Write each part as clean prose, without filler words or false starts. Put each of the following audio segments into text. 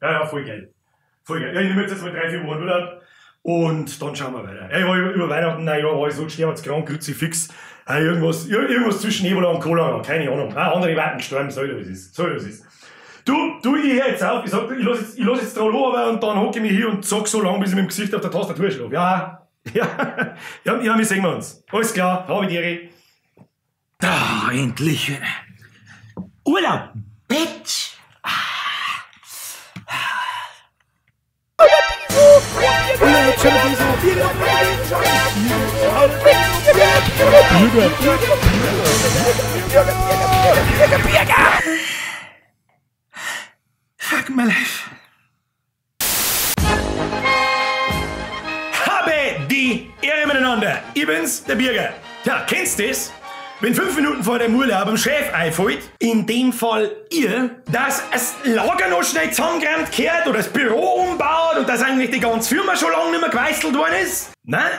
Ja, ja, voll geil. Voll geil. Ja, ich nehme jetzt mal 3-4 Wochen Urlaub und dann schauen wir weiter. Ja, ich war über Weihnachten, nein, ja, war ich so sterbenskrank, Kruzifix. Ja, irgendwas zwischen Ebola und Cholera, keine Ahnung. Ah, andere warten gestorben, so wie es ist. So wie es ist. Du, ich hör jetzt auf, ich sag, ich lass jetzt drauf runter und dann hocke ich mich hier und zock so lange, bis ich mit dem Gesicht auf der Tastatur schlafe. Ja, ja, ja, ja, wir sehen uns. Alles klar, habe die Ehre. Da, endlich. Urlaub, Bitch. Fuck my life. Habe die Ehre miteinander. Ich bin's, der Birger. Tja, kennst du das? Wenn 5 Minuten vor dem Urlaub am Chef einfällt, in dem Fall ihr, dass das Lager noch schnell zusammengeräumt gehört oder das Büro umbaut und dass eigentlich die ganze Firma schon lange nicht mehr geweißelt worden ist? Nein?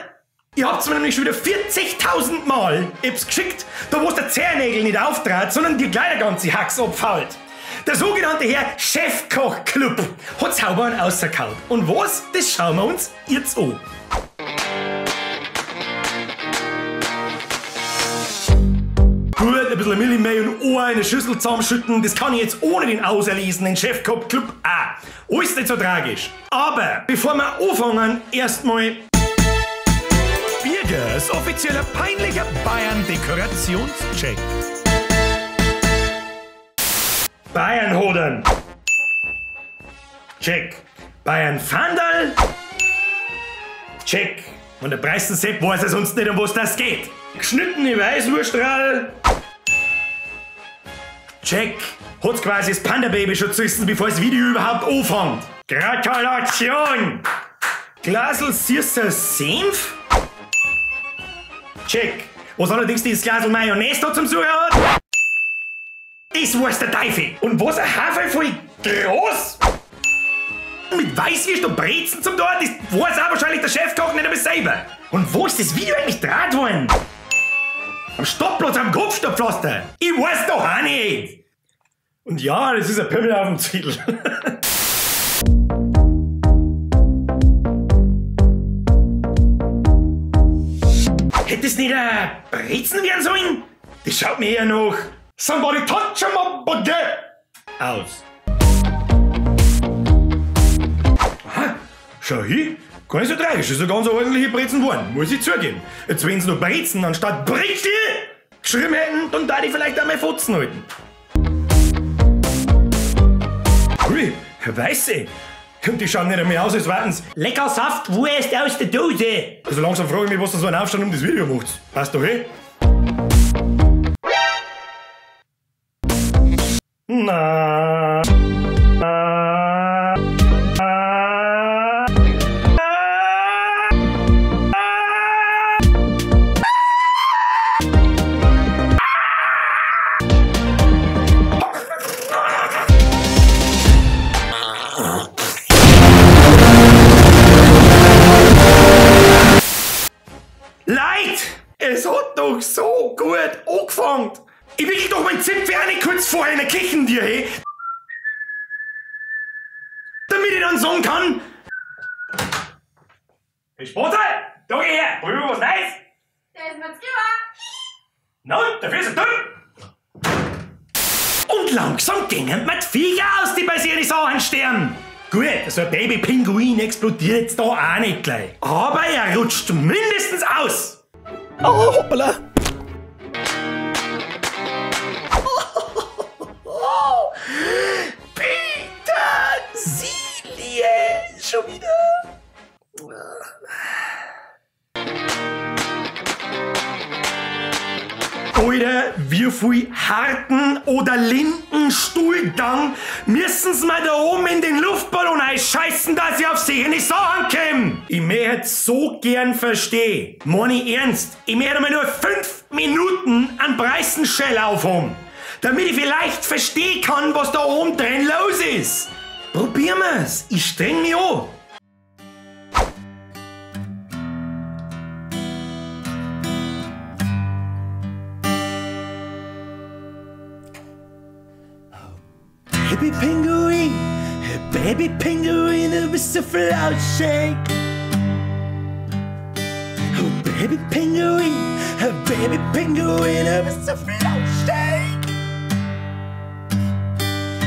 Ihr habt's mir nämlich schon wieder 40.000 Mal etwas geschickt, da wo's der Zehennägel nicht auftrat, sondern die gleich der ganze Hax abfault. Der sogenannte Herr Chefkoch-Club hat Zaubern ausgekaut. Und was? Das schauen wir uns jetzt an. Gut, ein bisschen Milchmehl und Ohr in eine Schüssel zusammenschütten, das kann ich jetzt ohne den auserlesenen Chefkoch-Club auch. Alles nicht so tragisch. Aber bevor wir anfangen, erstmal Birgers offizieller peinlicher Bayern-Dekorationscheck. Bayern-Hodern. Check. Bayern-Fandal. Check. Und der Preisensepp weiß er sonst nicht, um was das geht. Geschnittene Weißwurstrall. Check. Hat's quasi das Panda-Baby schon zerrissen, bevor das Video überhaupt anfängt. Gratulation! Glasl süßer Senf? Check. Was allerdings dieses Glasl Mayonnaise da zum Suchen hat? Das weiß der Teufel. Und was ein Haferl voll groß? Mit Weißwürst und Brezen zum Tor, das weiß auch wahrscheinlich der Chefkoch nicht einmal selber. Und wo ist das Video eigentlich draht worden? Am Stoppplatz, am Kopfstadtpflaster. Ich weiß doch auch nicht. Und ja, das ist ein Pimmel auf dem Zettel. Hätte es nicht ein Brezen werden sollen? Das schaut mir eher nach Somebody touch my body aus. Aha, schau hin. Gar nicht so tragisch, ist eine ganz ordentliche Brezen geworden, muss ich zugeben. Jetzt wenn sie noch Brezen anstatt Brezel geschrieben hätten, dann darf ich vielleicht einmal Fotzen halten. Ui, Weiße. Und die schauen nicht einmal aus, als warten's. Lecker Saft, Wurst aus der Dose. Also langsam frage ich mich, was da so ein Aufstand um das Video macht. Passt doch eh? Na. Es hat doch so gut angefangen. Ich wickel doch mein Zipfel auch nicht kurz vorher in der Küche dir, hey. Damit ich dann sagen kann: Hey Sponsor, da geh her, probier mal was Neues. Der ist mir zu. Na, dafür ist er dumm. Und langsam gingen mir die Viecher aus, die bei sich Sachen sterben. Gut, so ein Baby-Pinguin explodiert jetzt da auch nicht gleich. Aber er rutscht mindestens aus. Oh, hoppala! Oh, Petersilie! Schon wieder! Alter, wie viel harten oder linken Stuhlgang müssen's mal da oben in den Luftballon einscheißen, dass ich auf sich nicht Sachen komme. Ich möchte so gern verstehen. Meine ernst, ich möchte mal nur 5 Minuten an Preisenschell aufhaben, damit ich vielleicht verstehen kann, was da oben drin los ist. Probieren wir's, ich streng mich an. Happy Pinguin, Happy Baby Pinguin, du bist so flauschig. Oh, Baby Pinguin, Baby Pinguin, du bist so flauschig.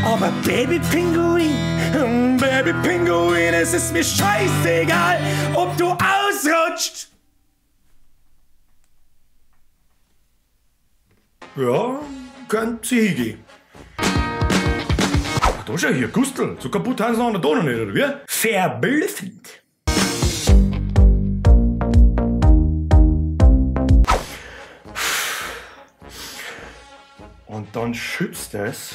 Aber Baby Pinguin, Baby Pinguin, es ist mir scheißegal, ob du ausrutscht. Ja, könnt sie hingehen. Ach, da schau hier, Gustl, so kaputt haben sie noch da noch nicht, oder wie? Verblüffend. Und dann schützt es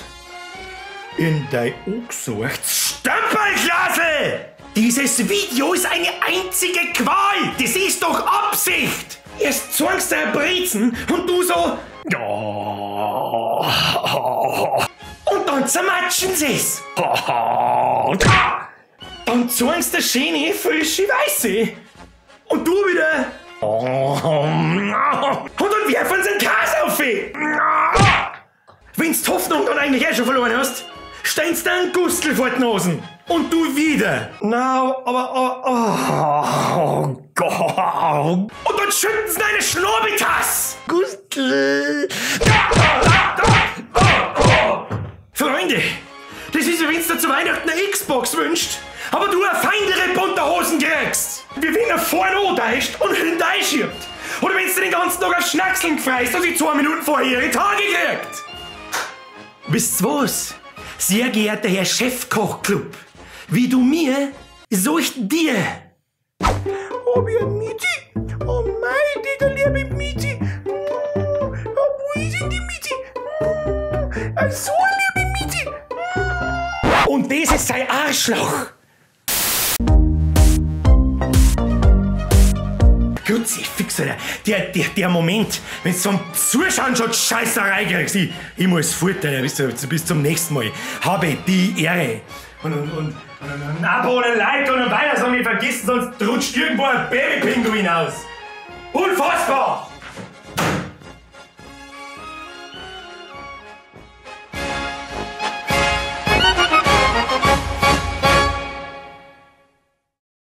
in dein angesuchtes Stempelglasel! Dieses Video ist eine einzige Qual! Das ist doch Absicht! Erst zwangst du Brezen und du so... Und dann zermatschen sie's! Dann zwangst du schöne, frische Weiße! Und du wieder... Und dann werfen sie den Käse auf! Wenn's die Hoffnung dann eigentlich eh schon verloren hast, steinst du einen Gustl vor die Nasen. Und du wieder. Na, aber, oh Gott. Und dann schütten sie deine Schnurrbitass. Gustl. Freunde, das ist wie wenn's dir zu Weihnachten eine Xbox wünscht, aber du eine feindere Bunterhosen kriegst. Wie wenn er vorne antäuscht und hinten einschiebt. Oder wenn's dir den ganzen Tag auf Schnackseln gefreist und sie 2 Minuten vorher ihre Tage kriegt. Wisst ihr was? Sehr geehrter Herr Chefkochclub, wie du mir, so ich dir. Oh, wie ein Mieti. Oh mei, der liebe Mieti. Oh, wo ist denn die Mieti? So eine liebe Mieti. Und das ist sein Arschloch. Kruzifix, Alter. Der Moment, wenn du zum Zuschauen schon Scheißerei kriegst. Ich muss fort, Alter. Bis zum nächsten Mal. Habe die Ehre. Und ein Abo und ein Like und ein Weiter soll mich vergessen, sonst rutscht irgendwo ein Babypinguin aus. Unfassbar!